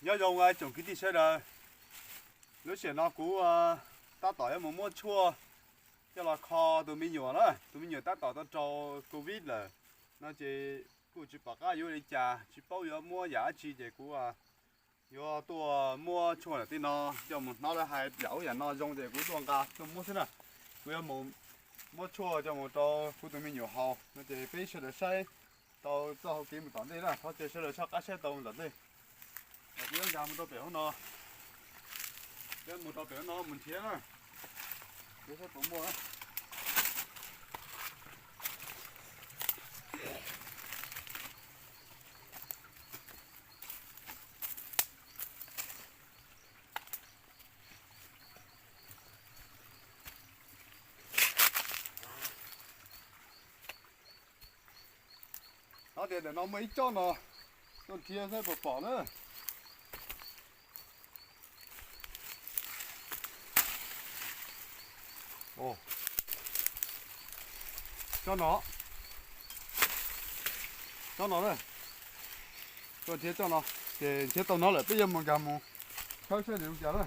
Nyob zoo tsoom kwv tij sawv daws, lub sij hawm no kuv tab tom yuav mus muab tshuaj coj los kho tus me nyuam na, tus me nyuam tab tom tau raug covid lawm no ces kuj tsis pom qab yuav ua li cas, tsis paub yuav muab yam dab tsi ces kuv yuav tuaj muab tshuaj ntawm tej no coj mus hnov lawv hais yam ub yam no zoo ces kuv tuaj nqa tuaj muab xwb na. Kuv yuav mus muab tshuaj coj mus rau kuv tus me nyuam haus no ces peb sawv daws saib tau txoj hau kev mus tom ntej na, thov caw sawv daws soj qab saib tau mus tom ntej. Kuv yuav nkag mus rau pem hauv no, yuav mus rau pem hauv no mus nrhiav na, yuav saib puas muaj. Hnov tias ntawm no muaj ib tsob no, tuaj nrhiav saib puas pom na. Tsob no, tsob no na, tuaj nrhiav tsob no, ces nrhiav tau no lawm peb yuav mus nkag mus khawb saib nws zoo cas na.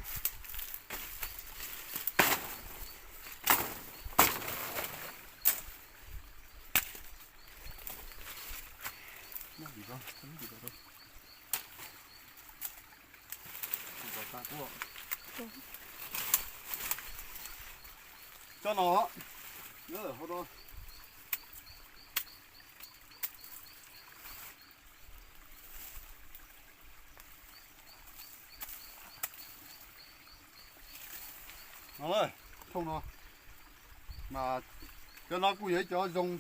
Tsob no, nyob hauv no. No, thooj no mas cov no kuj yog ib cov zoo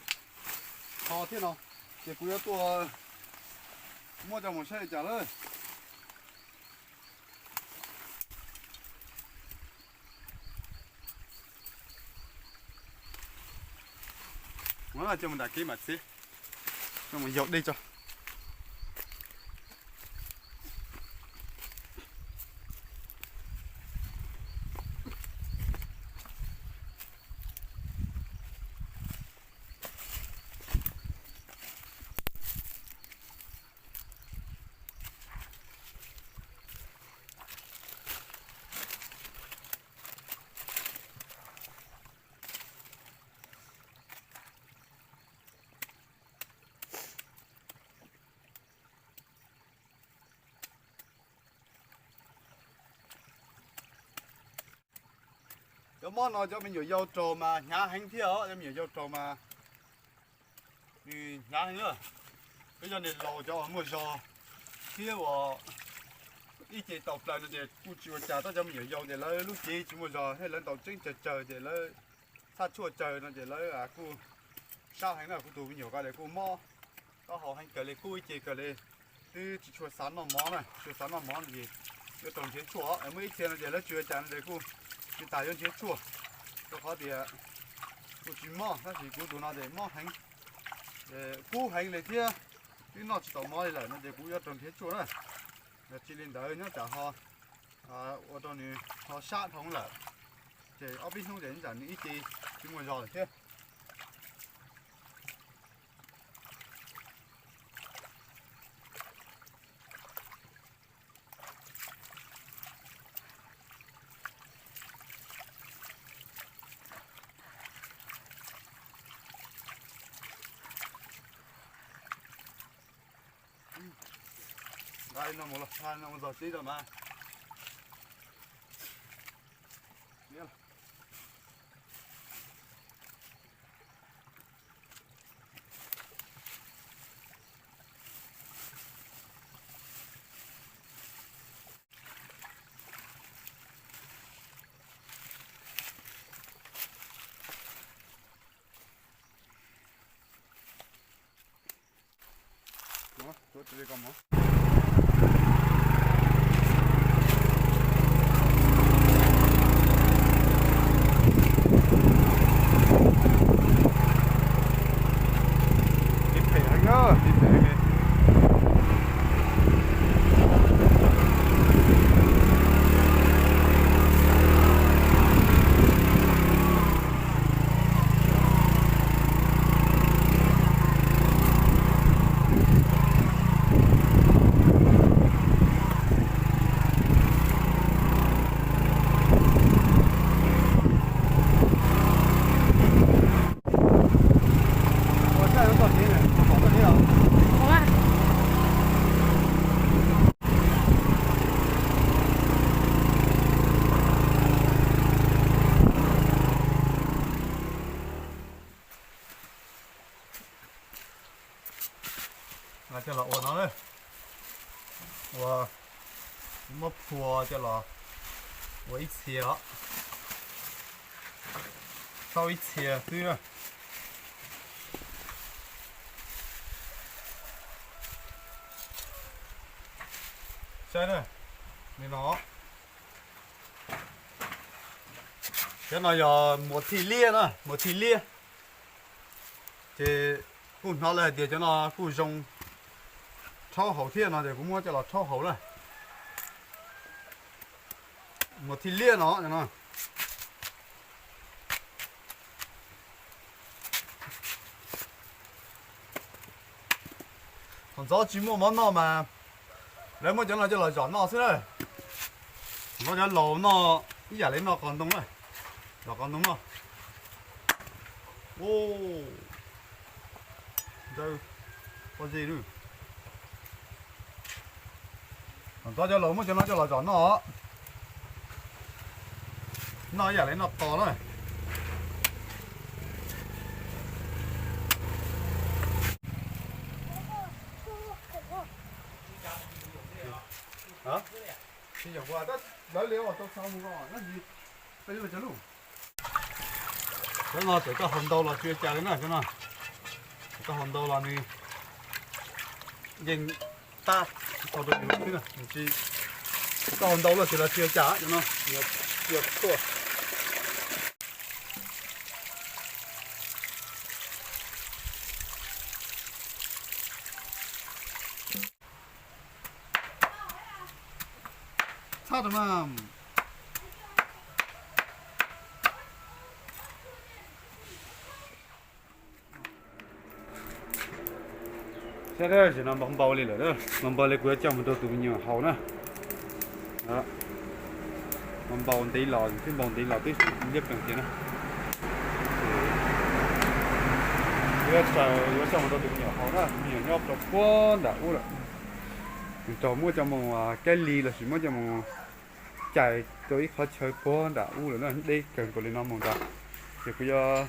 kho thiab no, ces kuv yuav tuaj muab coj mus saib li cas lawm. Coj mus nram kev mam txiv, coj mus yau dej tso. Cov mob no cov me nyuam yaus raug mas hnyav heev thiab os, cov me nyuam yaus raug mas nws hnyav heev na. Peb yog niam laus cov uas muaj zog thiab uas ib ce tau plaws no ces kuj tsis ua cas, tab cov me nyuam yaus ces lawv lub cev tsis muaj zog thiab lawv ntaus tseeb tsawg tsawg ces lawv txhaj tshuaj tsawg no ces lawv kuj sab heev na. Kuv tus me nyuam ko ces kuj mob taub hau heev kawg li, kub ib ce kawg li, twb tsis tshua xav noj mov na, tsis tshua xav noj mov no ces yuav raug nrhiav tshuaj. Muaj ib txhia no ces lawv tsis ua cas no ces kuj tsis tas yuav nrhiav tshuaj, rau qhov tias kuj tsis mob, tab sis kuv tus no ces mob heev, kub heev li thiab twb noj tsis tau mov li lawm no ces kuv yuav raug nrhiav tshuaj na. Yog tsis li ntawd nyob tsam ho ua rau nws ho sab dhau lawm, ces ob peb hnub ces nyob tsam nws ib ce tsis muaj zog lawm thiab. Nqa li no mus los, nqa li no mus zog tib rau mas. Phem heev na, phem heev li. Coj los ua no na, ua, muab phua coj los ua ib txhia os, txhob ib txhia xwb na. Saib na, li no. Cov no yog muas thij liab na, muas thij liab. Ces kuj hnov lawv hais tias cov no kuj zoo rhaub haus thiab no ces kuv muab coj los rhaub haus na. Muas thij liab no no. Thaum ntxov tsis muaj mov noj mas lawv muab cov no coj los zom noj xwb na. Thaum ntxov cov laus noj ib yam li noj qos ntoo na, zom qos ntoo noj. Ntawd, pob zeb lawm. Thaum ntxov cov laus muab cov no coj los zom noj, noj ib yam li noj qos na. Lawv li ua tau xa mus os, cov no txawm koj haus ntau los tsis ua cas li na, cov no txawm koj haus ntau los nws yeej tab tau rau yus xwb na, tsis, txawm koj haus ntau los tsis, los tsis ua cas, cov no tsis ua tshuaj. Txhob rau mas. Saib, tam sim no npau npau li lawm, npau npau li kuv yuav coj mus rau tus me nyuam haus na. Npau npau ntev los, twb npau ntev los twb liab ploog tiag na. Yuav tsaws, yuav coj mus rau tus me nyuam haus na, tus me nyuam nyob rau puag nram ub lawm. Nws raug muab coj mus kaib lis lossis muab coj mus cais rau ib qhov chaw puag nram ub lawm na, deb kawg nkaus li no mus nrad. Ces kuv yuav,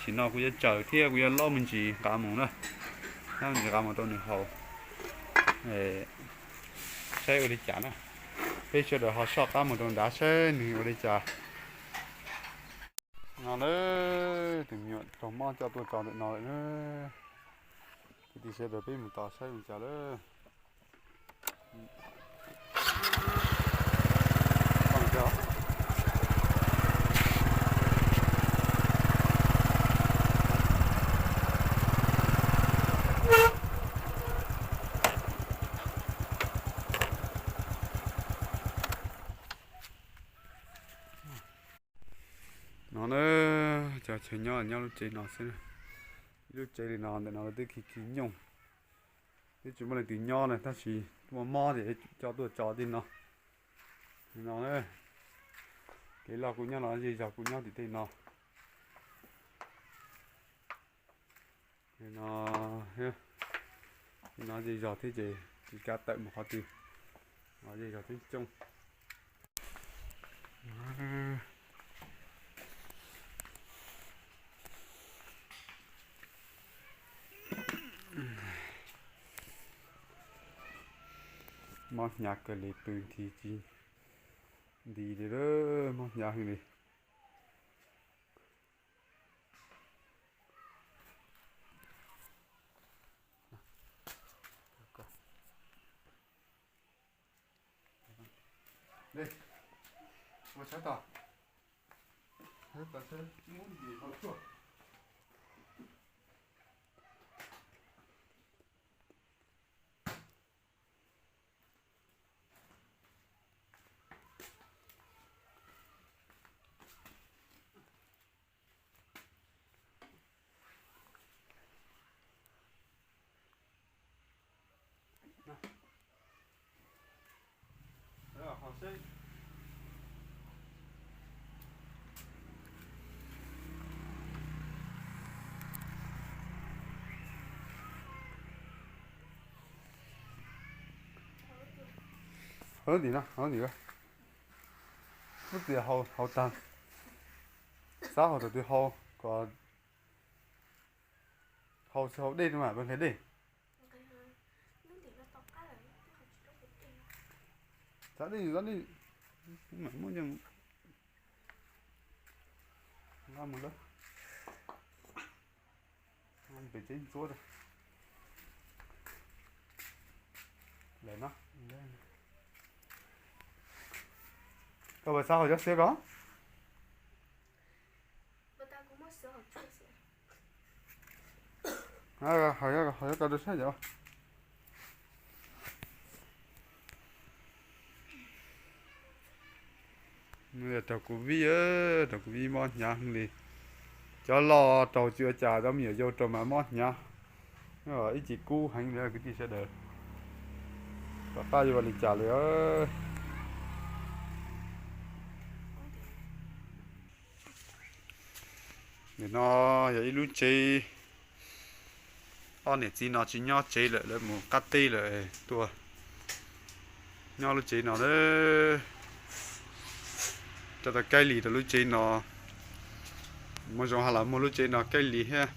tsim no kuv yuav tsaws thiab kuv yuav lob me ntsis nqa mus na, lob me ntsis nqa mus rau nws haus, saib ua li cas na. Peb sawv daws ho soj qab mus rau nrad saib nws ua li cas. No na, tus me nyuam raug mob coj tuaj tso ntawm no lawm na. Kwv tij sawv daws peb mus tos saib ua li cas lawm. No na, cov chaw nyob nyob lub tsev no xwb. Ib lub tsev li no ntawm no twb khi khi nyooj, twb tsis muaj leej twg nyob na, tab sis muaj mob ces coj tuaj tso tej no. No, kev loj kuj nyob no, zej zog kuj nyob tim tej no. No, no zej zog thiab ces tsis kav tawm mus qhov twg, no zej zog coob coob. Mob hnyav kawg li, pw nthi tsis nti li, mob hnyav heev li. Hauv tim no, hauv tim, lub tias hau tag, xav hau thaum twg hau kom hau tsis hau dej no mas, nqhis dej. Txav dej, txav dej. Mam muab nqa mus lawm. Pem tsev ntxuav lawm no. Koj puas xav haus cov xiav ko? Haus, haus cov ko rau saib yom. Raug kuv vij, raug kuv vij mob hnyav heev li. Cov loj raug tsis ua cas, cov me nyuam yaus raug mas mob hnyav. Ib ce kub heev li kwv tij sawv daws. Tom qab yuav ua li cas li. Nim no yog ib lub tsev, ob niam txiv no tsis nyob tsev lawm, lawv mus qab teb lawm, tuaj nyob lub tsev no. Coj tau Kaib Lis rau lub tsev no, muaj zoo hab los muag lub tsev no Kaib Lis thiab.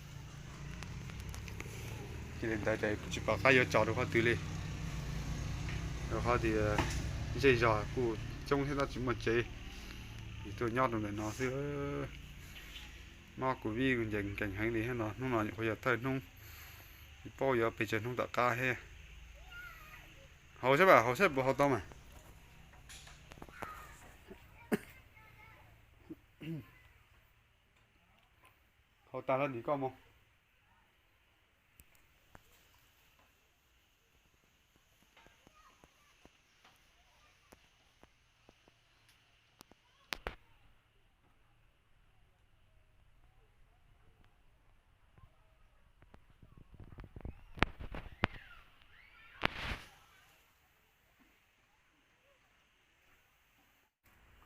Cia li ntawd ces kuv tsis pom qab yuav tso rau qhov twg li, rau qhov tias zej zog kuj coob thiab tab tsis muaj tsev, es tuaj nyob rau ntawm no xwb. Mob kuv vij nce nkees heev li thiab no, hnub no nyuam qhuav yog thawj hnub, tsis paub yuav pes tsawg hnub tom qab thiab. Haus saib, haus saib puas haus tau mas. Haus tag los ntim koj mus.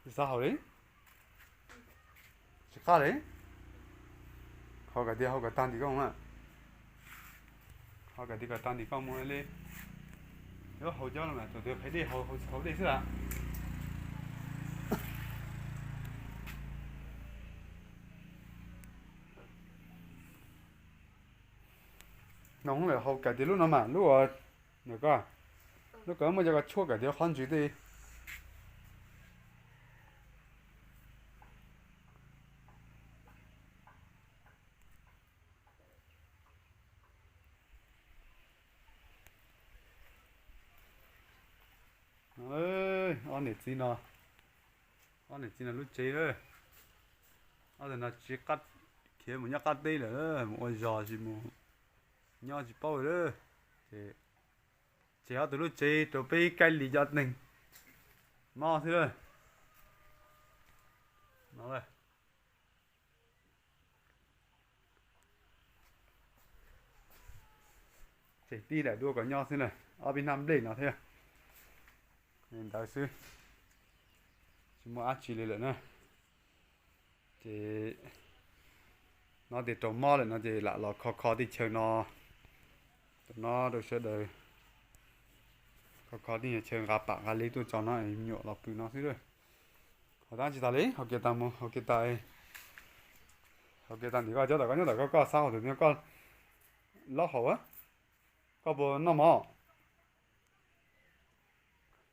Tsis xav haus li? Tsis qab li? Haus kom tiav, haus kom tag ntim koj mus. Haus kom tiav kom tag ntim koj mus li. Yuav haus cov no mas thaum twg qhib dej haus, haus dej xwb las. No lawm, haus kom tiav lub no mas, lub uas ntawm ko, lub ko muaj cov ko tshuab kom tiav qhov ntsws tej. Ob niam txiv no, ob niam txiv no lub tsev lawm. Ob tug no tsis, khiav mus nyob qab teb lawm, mus ua zog tsis mus nyob tsis paub lawm. Ces tseg ob tug lub tsev rau peb Kaib Lis cov neeg mob xwb lawm. Tseg tib daim duab kom nyob xwb na, ob peb hnab nplej no thiab. Li ntawd xwb, tsis muaj dab tsi li lawm na. Ces no tias raug mob lawm no ces lam los kho kho tej chaw no, rau no rau sawv daws, kho kho tej chaw nqa pam nqa li tuaj tso no, me nyuam los pw no xwb lawm. Haus tag tsis tas li, haus kiag tag mus, haus kiag tag, haus kiag tag ntim koj cov tom koj nyob tom koj, koj xav haus tus no koj lob haus. Koj puas noj mov?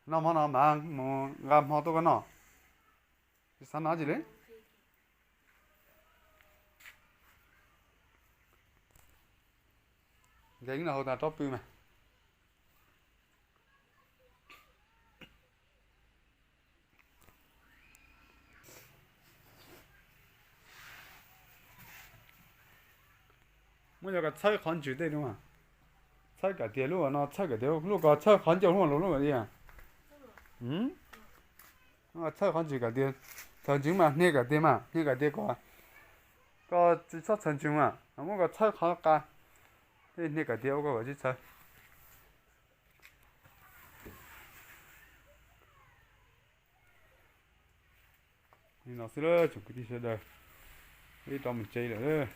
Noj mov no mas mus nqa hmo tuaj koj noj. Tsis xav noj dab tsi li. Nkees no haus tag rov pw mas. Muab cov ko txhawb qhov ntsws tej no, txhawb kom tias lub no, txhawb kom tias lub ko txhawb qhov ncauj lub lub li. Txhawb qhov ntsws kom tias, txhawb ntsws mas hnia kom tias mas, hnia kom tias kom koj tsis txhob txhawb ntsws mas, muab ko txhawb qhov qa, hnia kom tias ua koj kom tsis txhawb. Li no xwb lawm tsoom kwv tij sawv daws, ib rov mus tsev lawm.